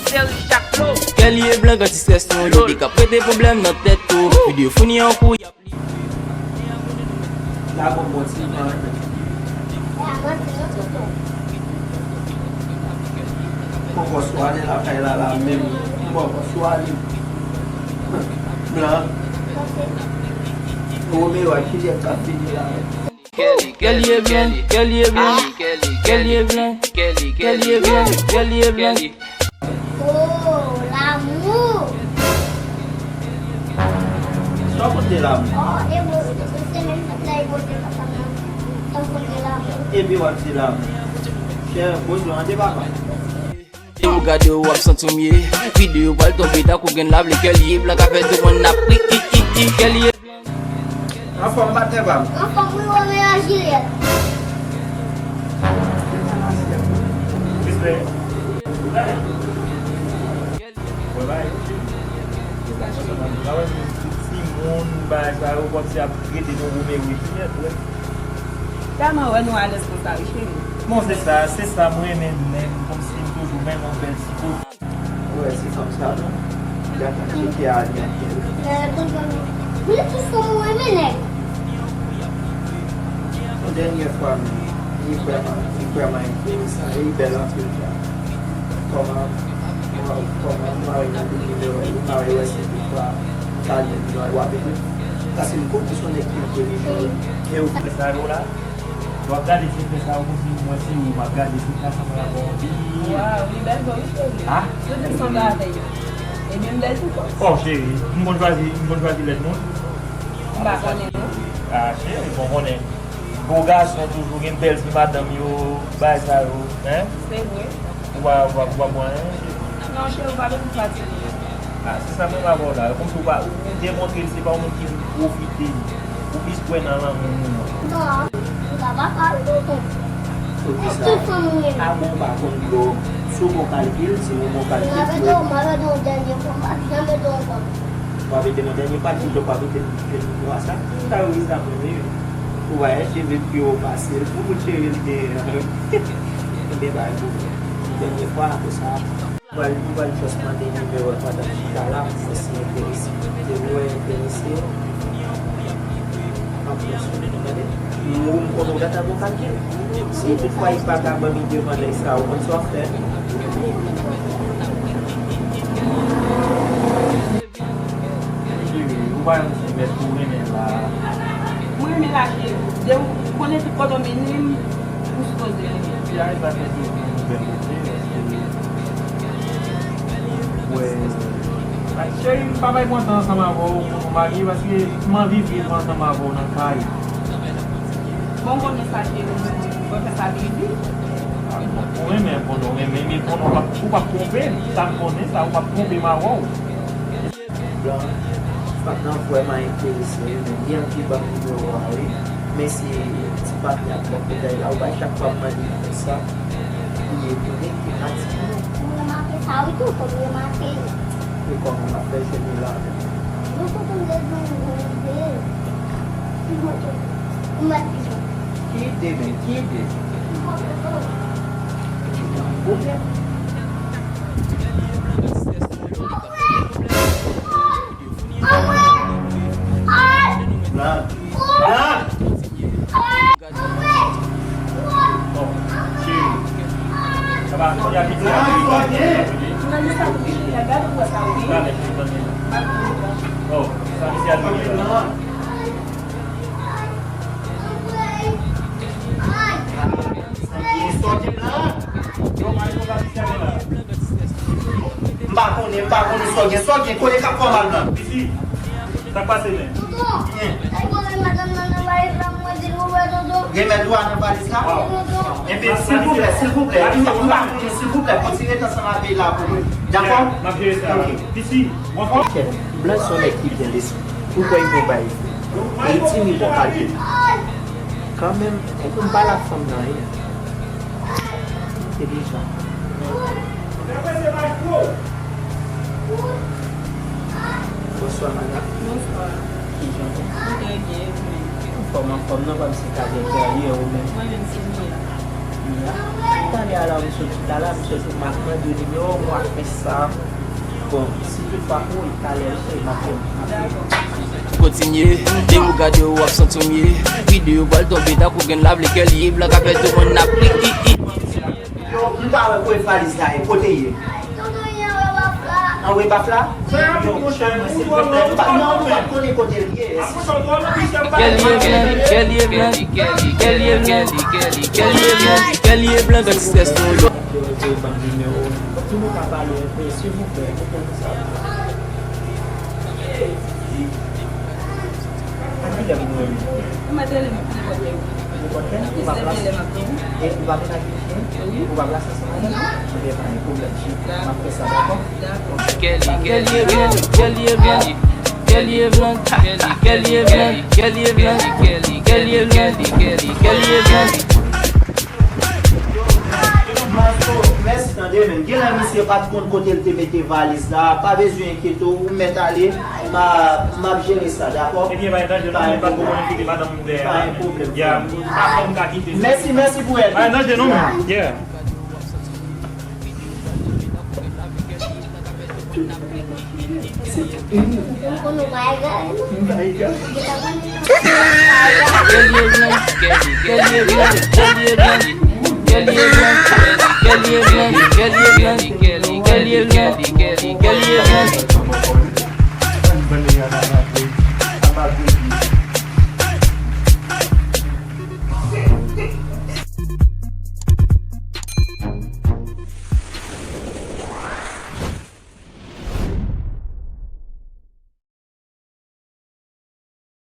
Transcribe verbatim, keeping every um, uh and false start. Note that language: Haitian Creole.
Kèlye blan, granti strès nou, yo te ka prete pwoblèm nan tèt ou. Videyo fini an kou, y ap li. La gon bon ti van. Poko sou ale lakay la, la menm. Poko sou ale. Blan. Romeo ak Juliette ap vini la. Kèlye blan, kèlye blan, kèlye blan, kèlye blan, kèlye blan. Oh, lanmou. Sa w konte lanmou? Oh, e bon, se menm sa k la e pote papa m nan. Sa w konte lanmou? Epi w ap di lanmou. Chè, poze w ande papa. Ou gade w ap santi w mye. Videyo pral tonbe tankou grenn lav, li kèlye blan ka fè tout moun ap ri, ri, ri, ri, kèlye. Anfòm, patnè pa m. Anfòm, wi, Romeo ak Juliette. Respè. Wè, bay. Sa wè, ti moun, bay sa yo, kòmsi ap trete nou Romeo e Juliette, wè. Tèlman wè nou alèz konsa, wi, cheri. Bon, se sa, se sa, mwen renmen menm, kòmsi m toujou menm yon bèl ti kote. Ou wè, se fanm sa, non? Li ap cheke a li ak kè l. Li tou fanm ou renmen nèg. Yon dènyè fwa, men, li vrèman, li vrèman enteresan, e li bèl anpil tou. Kòman, kòman, kòman, mari nan de nimewo, li mari wè se de fwa, sa li di w ap ede. Paske m konnen se yon nèg ki entelijan, e ou. Sa yo la, W ap gade ti frè sa yo kòmsi m wè se ou m ap gade, tout sa sanble avè w anpil. Waw, li bèl vre wi, cheri. Ah? Tout moun sanble avè l. Ebyen, m bèl tou, kòmsi. Oh, cheri, m konn chwazi, m konn chwazi lèt moun. M pa konnen, non. Ah, cheri, bon, konnen. Gwo gason toujou gen bèl ti madanm yo, bagay sa yo, hein? Se vre. Ou pa, ou pa, ou pa bwè anyen, cheri? Non, cheri, ou pa bezwen fatige. Ah, se sa menm avè w la. Kòmsi ou pa, ou, ou demontre l se pa yon moun ki vin pwofite li. Ou plis kwè nan lanmou moun nan. Non, ou pa papa l tonton. Poukisa? Tout fanm ou renmen. Ah bon, ou pa konn dlo. Si w bon kalkil, si w bon kalkil, m ap ede w, m ap ede w dènye fwa, m pa janm ede w ankò. W ap ede m dènye fwa, ki dlo w ap ede m? Dlo a sa? Ou ta wi sa mwen menm. Ou wè cheve pli wo pase l. Pou bout cheve l genyen an. Ebyen, bay pou dènye fwa, apre sa. Ou pral, ou pral just mande nimewo l pandan m chita la, pou mwen si enterese. Depi w wè enterese, m ap pran swen ou, tande? M, m konnen w gentan gon kalkil. Si toutfwa li pa ka ban m ide pandan sa, ou konn sa w ap fè? Cheri, ou pa yon ti mèt pou renmen la. Mwen renmen la, cheri. De ou konnen tout kote w mennen m, ou sipoze renmen. Ti a, e pa fè di ou bèl kote, paske, wè. Cheri, m pa bay pran tan ansanm avè w pou nou marye, paske m anvi viv ansanm avè w nan kay. Bon, konnen sa, cheri, mwen fè sa vin di. Ah, bon, ou renmen, bon, ou renmen, men bon, ou p ap, ou p ap twonpe m. Sa m konnen, sa, ou p ap twonpe m avè w. Blan, fatra vrèman enterese wi, men li anvi ban m nimewo a wi. Men se ti papye ak bòkòtay la, ou bay chak fwa m mande l konsa, li retounen, li pati. Mwen remake sa wi tou, fò m remake l. E kòman m ap fè jwenn li la menm? Mwen kontan m te di w mwen veye. Ou mèt, ou mèt. Ki ide, men, ki ide? Ki pwoblèm? Blan. Blan. Bon, cheri. Sa va, kounye a piti a. Gade, cheri, tann li la. Oh, sa misye a di la. M pa konnen, m pa konnen sa w gen. Sa w gen, kote k ap fè w mal, Blan? Sa k pase, men? Remèt ou a nan valiz la? Ebyen, silvouplè, silvouplè, m pa konnen, silvouplè, kontinye rete ansanm avè l la pou mwen. Dakò? M ap jere sa. Ok. Piti, bon. Blan se yon nèg ki byen lespri. Ou kwè li gon bay? Li di li gon kalkil. Kanmenm, fòk m pale ak fanm nan, wi. Entèlijan. Bonswa, madanm. Bonswa. Kijan w ye? Mwen trè byen, e ou menm? Anfòm, anfòm, non, pa m se Kaden Guerrier, ou menm? Mwen menm, se Mia. Talè a la, m sot la, la, m sot, m ap mande nimewo, m ap fè sa. Bon, si tout pa pou, talè, se m ap fè. Kontinye, depi w gade w ap santi w mye. Videyo pral tonbe, tankou grenn lav, lekel ye blan k ap fè tout moun ap ri, ri, ri. Yo, m pa wè kote valiz la ye, kote ye? Anwo baf la? Yo, silvouplè, m pa, non, m pa konnen kote l ye. Kèl ye blan, kèl ye blan, kèl ye blan, kèl ye blan, kèl ye blan, gad strès nou. Yo, yo, ban m nimewo. Pou nou ka pale enpe, silvouplè. A ki lè pou nou rele? Ou mèt rele m nenpòt lè. Nenpòt lè? Ou p ap la? E ou p ap sakrifye? Ou p ap la ansanm avè m? Ebyen, pa gen pwoblèm, cheri. M ap fè sa, dakò? Dakò. Kèl ye blan, kèl ye blan, kèl ye blan, kèl ye blan, kèl ye blan, kèl ye blan, kèl ye blan. Mèsi, tande, men. Genlè misye pa t konn kote l te mete valiz la. Pa bezwen enkyete w, ou mèt ale. M a, m ap jere sa, dakò? Ebyen, pa gen danje, non, men, pa t konn kote madanm m dèyè la, men. Pa gen pwoblèm. Ya, m pa kwè m ka kite. Mèsi, mèsi pou èd. Pa gen danje, non, men. Yeah.